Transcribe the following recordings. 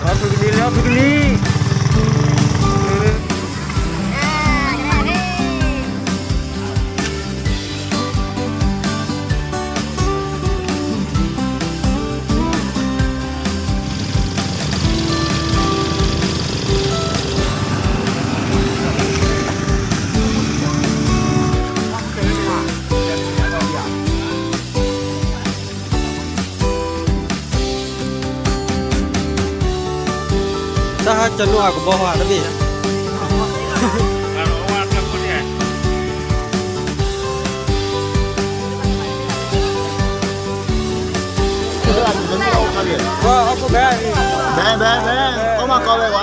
အီၣ်ဖုကနံၤလံ အီၣ်ဖုကနံၤ. တၢ်ဟးကၢနူၢ်အကဘီဟါတဘ့ၣ်. ဘဲ ဘဲ ဘဲ အီၣ်မၤကီးဝဲဝါ.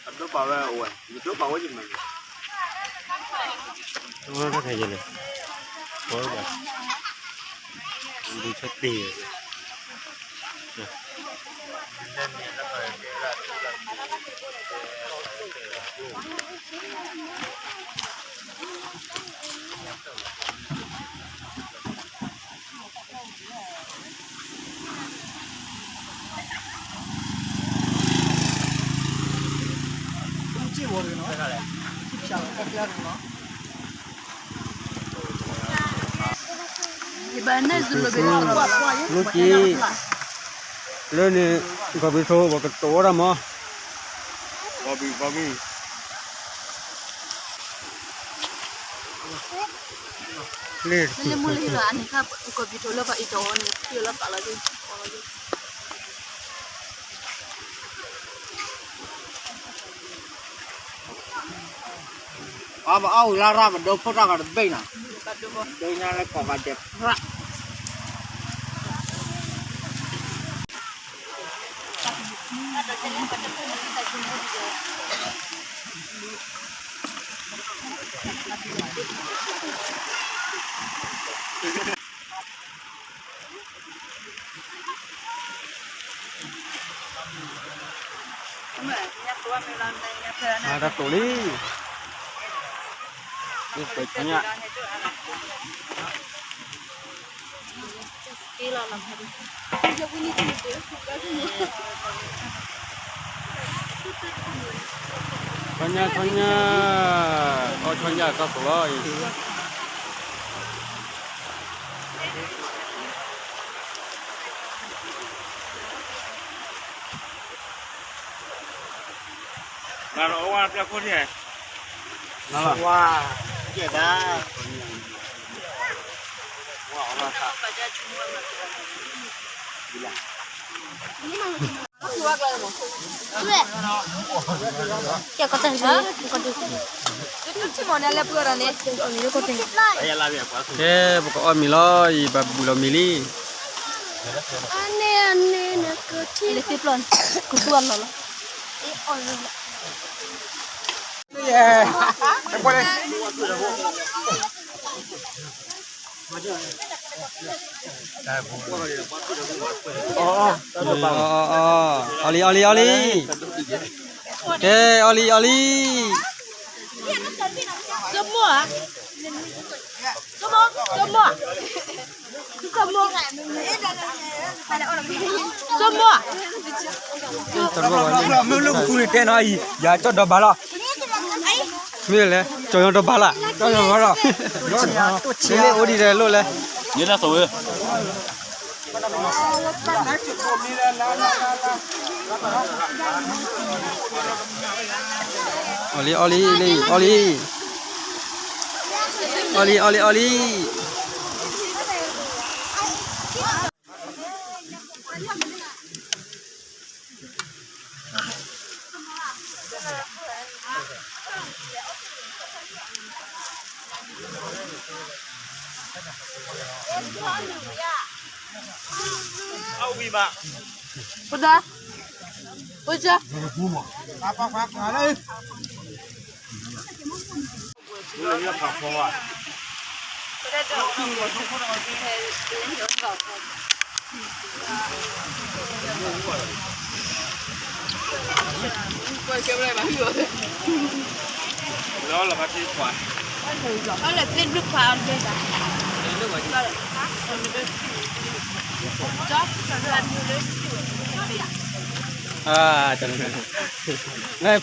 အဒိၣ်ပာ်ဝဲအဝဲ ယဒိၣ်ပာ်ဝဲယမၤန့ၣ် တၢ်ခဲယလဲၣ် ဒုးဆၢတ့ၢ် လၢက့ လၢန့ၣ် ကီၢ်ပယီၤထိ ပကတိၤဝဲဒၣ်မး ကီၢ်ပယီၤ ကီၢ်ပယီၤ လၢမုၢ်လၢဟံၣ်လီၤ အန့ၣ်ခါ ကီၢ်ပယီၤထိလၢပှၤအံၤတီၤဝဲန့ၣ် ထံၣ်လၢပာ်လီၤက့ၤ အဘၣ်အီၣ်ဝံၤလၢရၣ် ပဒိဖိတၢ်ဂၤတဘ့ၣ်နီၤ, ဒိညါလၢကီၢ်ဂၤဒဲး မၤတၢ်တိာ်လံ, မ့ၢ်ပှဲၤညါ ဆီညါ ဆီညါ, အီၣ်ဆီညါကီၢ်ခိၣ်လီၤအံၤ. ဝါ, ဝါ, ကဲ ကီၢ်တၢ်, ကဲ ပကအီၣ်မ့ၤလီၤအံၤ ဘၣ်ဘူၣ်လီၤမ့ၤလံ. အန့ၣ် အန့ၣ် နကထံၣ် ကသူအလီၢ်လီၤ. အီၣ်လံ အီၣ်လံ အီၣ်လံ, ကဲ အီၣ်လံ အီၣ်လံ. မ့ၢ်လၢ ကၠီၤယီၤဒီဘၣ်လီၤ, မ့ၢ်လဲၣ် ကၠီၤယီၤဒီဘၣ်လီၤ, မ့ၢ်လၢအိၣ်ဒံးဒီးလိၣ်လဲၣ်. အီၣ်လံ အီၣ်လံ လံ အီၣ်လံ, အီၣ်လံ အီၣ်လံ အီၣ်လံ. ဖ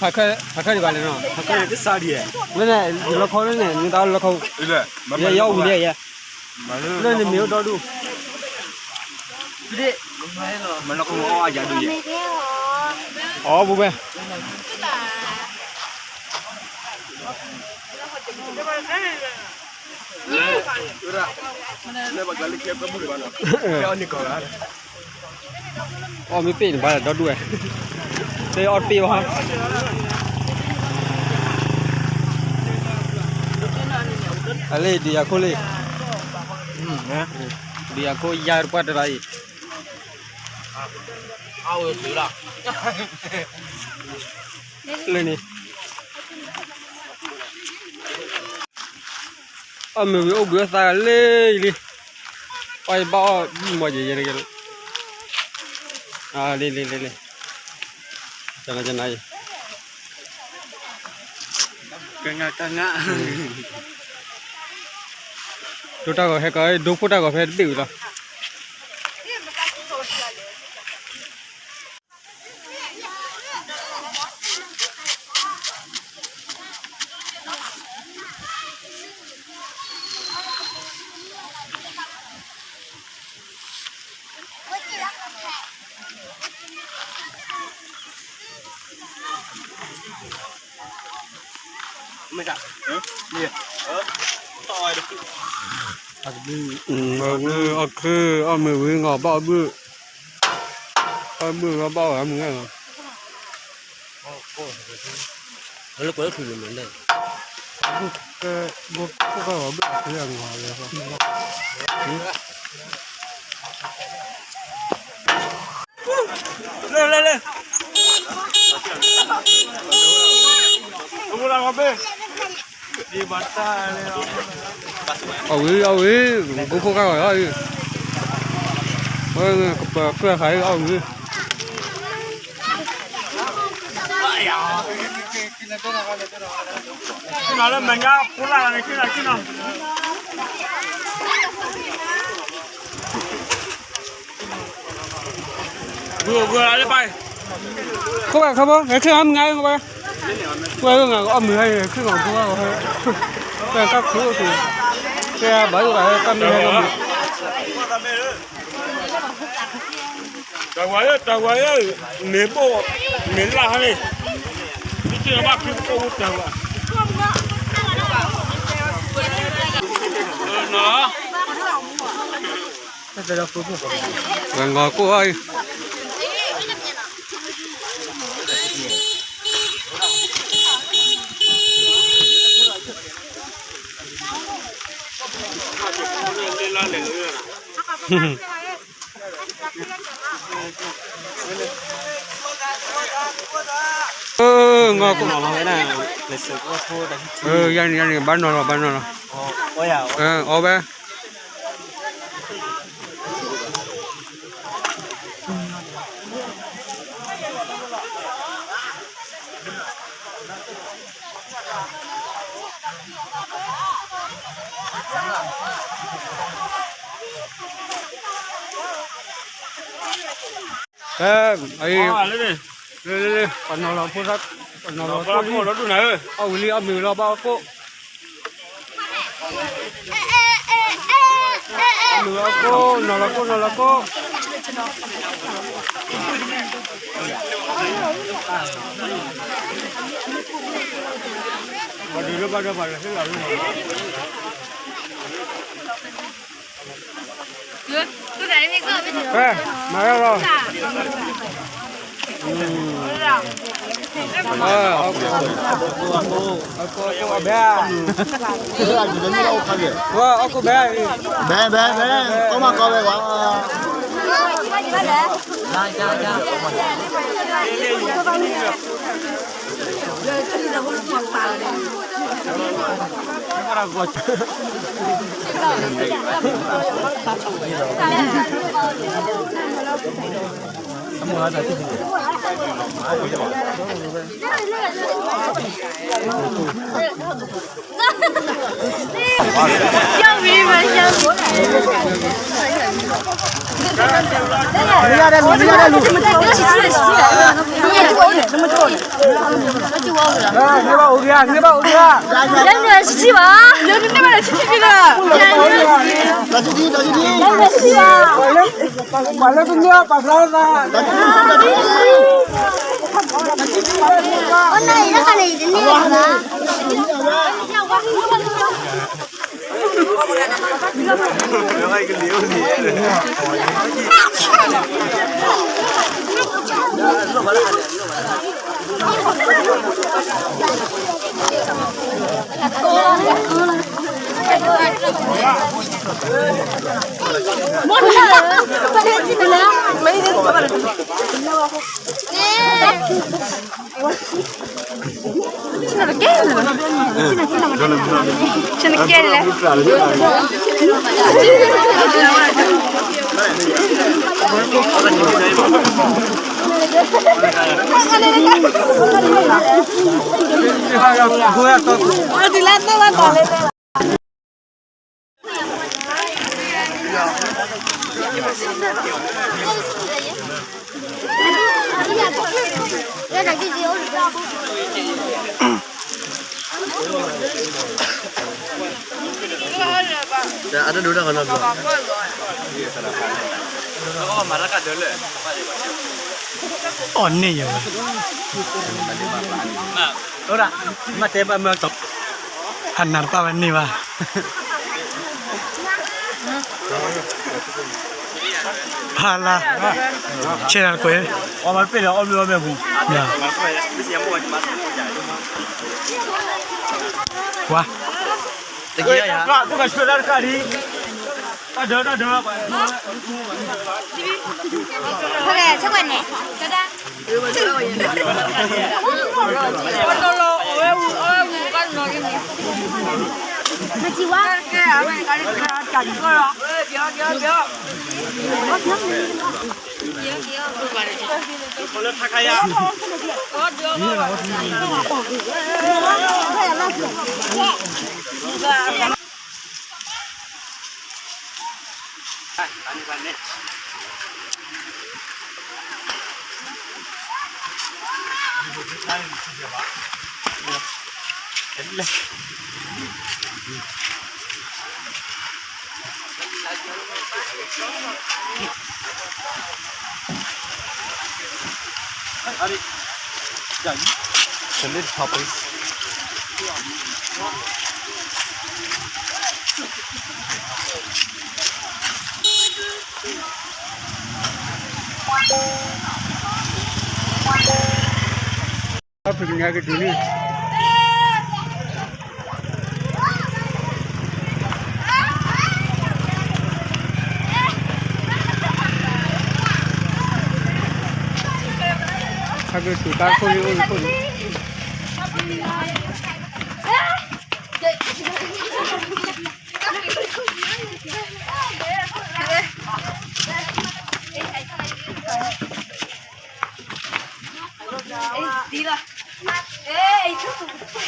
းခဲဒံးဘၣ်လဲၣ်နီၤ, ဖးခဲဒံးကစၢ်ဒံး, မ့ၢ်န့ၣ် ယလီခီလၢန့ၣ် မ့ၢ်တၢ်လီခီ, ယဲယီဝံၤလံယဲ, လၢန့ၣ်မ့ၢ်အိၣ်ဒီဒူၣ်, အီဘိဘဲ အီၣ်မ့ၢ်ပ့ၢ်န့ၣ်ဘၣ်ဒီဒူၣ်ဝဲ, တဲအီၣ်တပ့ၢ်ဘၣ်, အလၢဒုးယၤခိၣ်လံ, ဒုးယၤခိၣ်ယါတပှၢ်တရၣ်အံၤ, လၢန့ၣ် အီၣ်မ့ၤဝံၤအိၣ်ဘှံးအိၣ်သါလၢယလံ, ပှၤယဘၣ်အီၣ်မီၤယဲယဲတက့ၢ်လီၤ, လံလံလံလံ, ကနၤကနၤအံၤ, ကငါကငါ, ဒိတၢ်ဂီၤဖဲကီး ဒိခိၣ်တၢ်ဂီၤဖဲတဘ့ၣ်ဝံၤလီၤ. အီၣ်ခုၣ် အီၣ်မ့ၤဝံၤ ငီၤဘၣ်အီၣ်ဘုၣ်, အီၣ်ဘုၣ်ဂီၤဘၣ်ဝဲမုၢ်ဂၤလီၤ. လၢကွဲးလၢခုၣ်လၢမနုၤလဲၣ်, ဘုၣ်ကဲ, ဘုၣ်ကဲဂီၤဘုၣ်အီၣ်ခုၣ်အဂီၤလၢ လၢလၢလၢ, အီၣ်ဝံၤ အီၣ်ဝံၤ, ကိးခိၣ်ခါဂီၤအီၣ်ဝံၤ, ဝဲကပၢၤဖျၢၣ်ဃာ်အီၣ်ဝံၤ, လၢမဲာ်ညါဖိလၢ်န့ၣ် က့ၤလီၤက့ၤလီၤ. ခိၣ်ဘၣ်ခီဘီ ဟဲခ့ၣ်အီၣ်မုၢ်ငါအံၤ ခိၣ်ဘၣ်, ခိၣ်ဘၣ်ဂၤအီၣ်မုၢ်ဟဲခ့ၣ်ဂီၤခိၣ်ဘၣ်, ပကၢ်ခိၣ်အိၣ်သ့, ကဲဘၣ်ယိၣ်ဘၣ်ဟဲကၢ်မုၢ်ဟဲကၢ်မုၢ်, တၢ်ဝါဧၢ တၢ်ဝါဧၢ, မ့ၢ်ဘိၣ်, မ့ၢ်လၢ်ဟါန့ၣ်, မ့ၢ်က့ၤဘၣ်ခံပကိၣ်ဝူတၢ်ဝါ, နီၤ ဝဲငီၤကိၣ်အံၤ, ငီၤကိၣ်, ယၤန့ၣ် ယၤန့ၣ် ဘၣ်နီၤလီၤ ဘၣ်နီၤလီၤ, အီဝဲ ဖဲအံၤ လၢလၢလၢ ပှၤနီၤလီၤဖိသၣ် ပှၤနီၤလီၤဖိလံ အီၣ်ဝံၤလံ အီၣ်မ့ၤဝံၤလီၤ ဘၣ်အီၣ်ကိၣ် အီၣ်မ့ၤဝံၤအီၣ်ကိၣ် နီၤလီၤကိၣ် နီၤလီၤကိၣ် ပှၤဒုးလၢဘၣ်ဒီးပှၤလၢဟ့ၣ်လီၤလံ မၤရလီၤ ဘဲ ဘဲ ဘဲ ကီမၤကီဝဲဝဲ အီၣ်န့ၢ်ယၤဝဲ, အနၢ်တပၣ်ဝဲန့ၢ်ဘၣ်, ဖးလါ, ဆဲးလၢကွဲး, အီၣ်မ့ၢ်ပ့ၢ်ဒီးအီၣ်မ့ၢ်အီၣ်မ့ၢ်ပူၤ, ဝါ, တကဲယၤ, တၢ်ဒၢတၢ်ဒၢ,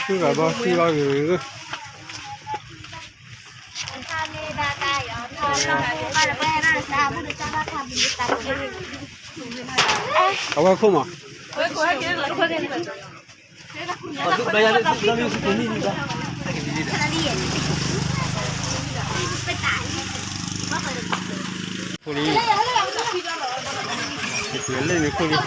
စုဂၤဘီစုဂၤဂ့ၤ, အဝဲခိၣ်မး, ခိၣ်လံ, လ့ၣ်န့ၣ်ခိၣ်လံ.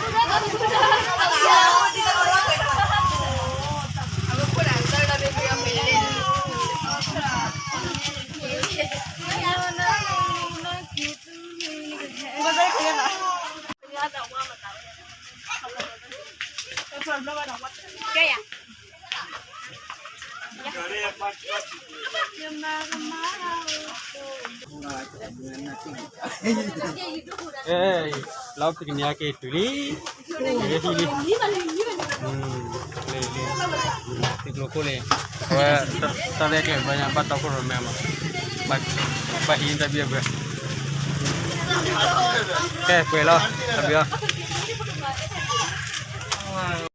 အဲ လီၤပကနံၤအက့ၤတုၤလံ, ကဟံးလံ, လံ, လံ, သုးကျိၤခိၣ်လံ, အဝဲ တၢ်ရဲၣ်ကျဲၤဘျီညါ ဘၣ်တီခိၣ်ရိၣ်မဲမး, ဘၣ်ဟံးတၢ်ဘံၣ်အဘၢၣ်, ကဲ ပှဲၤလီၤ, တၢ်ဘံၣ်အီၤ